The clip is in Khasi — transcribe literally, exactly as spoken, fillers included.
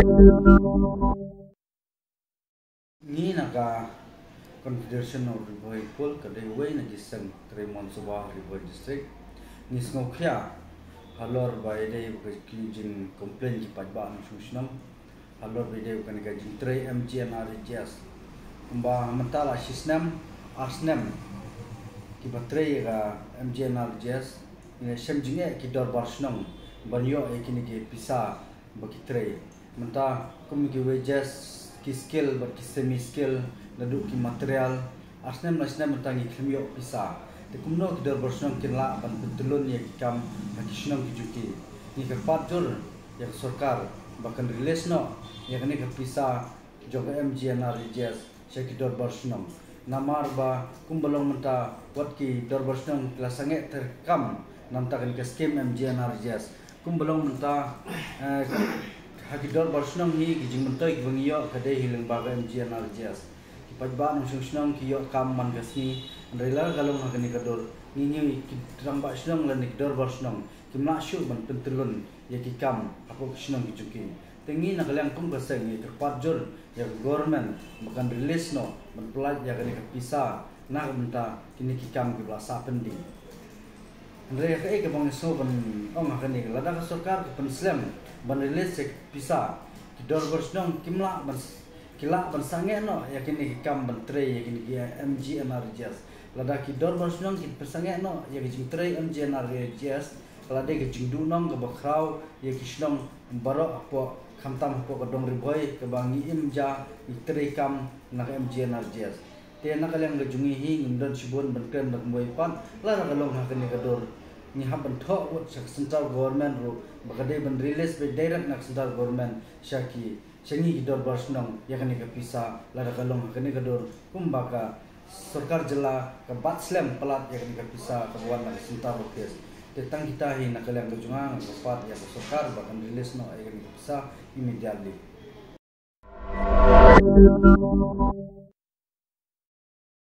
Ngi na ka Confederation of Ri Bhoi People, ka dei wei na ki seng trei Mon Sabha Ri Bhoi District, ngi sngewkhia halor ba ïadei bad ki jing complain ki paidbah nongshong shnong halor ba ïadei bad kane ka jingtrei M G N R E G S. Kumba mynta la shi snem, ar snem kiba trei ïa ka M G N R E G S, ngi la shem jingeh ki dorbar shnong ban ïoh ïa kine ki pisa ba ki trei. Mynta kum ki wages, ki skill bad ki semi skill, naduh ki material, ar snem la snem mynta ngi khlem ïoh pisa. Te kumno ki dorbar shnong kin lah ban pyntyllun ïa ki kam ha ki shnong ki jong ki? Ngi kyrpad jur ïa ka sorkar ba kan release noh ïa kane ka pisa jong ka M G N R E G S sha ki dorbar shnong. Namar ba kumba long mynta wat ki dorbar shnong ki la sangeh treikam na bynta kane ka skim M G N R E G S. Kumba long mynta, eh, ha ki dorbar shnong hi ki jingmyntoi kiba ngi ïoh ka dei hi lyngba ka M G N R E G S. Ki paidbah nongshong shnong ki ïoh kam man ka sngi, hynrei lada ka long ha kane ka dur, ngi ngi ki rangbah shnong lane ki dorbar shnong kim lah shuh ban pyntyllun ïa ki kam hapoh ki shnong ki jong ki. Te ngi na ka liang kum ka seng ngi kyrpad jur ïa ka government ba kan release noh ban pyllait ïa kane ka pisa na ka bynta kine ki kam kiba la sah pending. Hynrei ïa kaei kaba ngi sngew ban ong ha kane, lada ka sorkar ka pynslem ban release ïa ka pisa, ki dorbar shnong kim lah ban s-, ki lah ban sangeh noh ïa kine ki kam ban trei ïa kine ki M G N R E G S. Lada ki dorbar shnong kin pynsangeh noh ïa ki jingtrei M G N R E G S, ka la dei ka jingduhnong kaba khraw ïa ki shnong baroh hapoh, khamtam hapoh ka dong Ri Bhoi kaba ngi im ja ngi trei kam na ka M G N R E G S. Te na ka liang ka jong ngi hi ngim don shibun ban kren da kumwei pat, lada ka long ha kane ka dur ngi hap ban thoh wut sha ka central government ruh ba ka dei ban release beit direct na ka central government sha ki, sha ngi ki dorbar shnong ïa kane ka pisa, lada ka long ha kane ka dur kumba ka sorkar jylla ka bat slem palat ïa kane ka pisa kaba wan na ka central office. Te tang kita hi na ka liang ka jong nga, nga kyrpad ïa ka sorkar ba kan release noh ïa kane ka pisa immediately.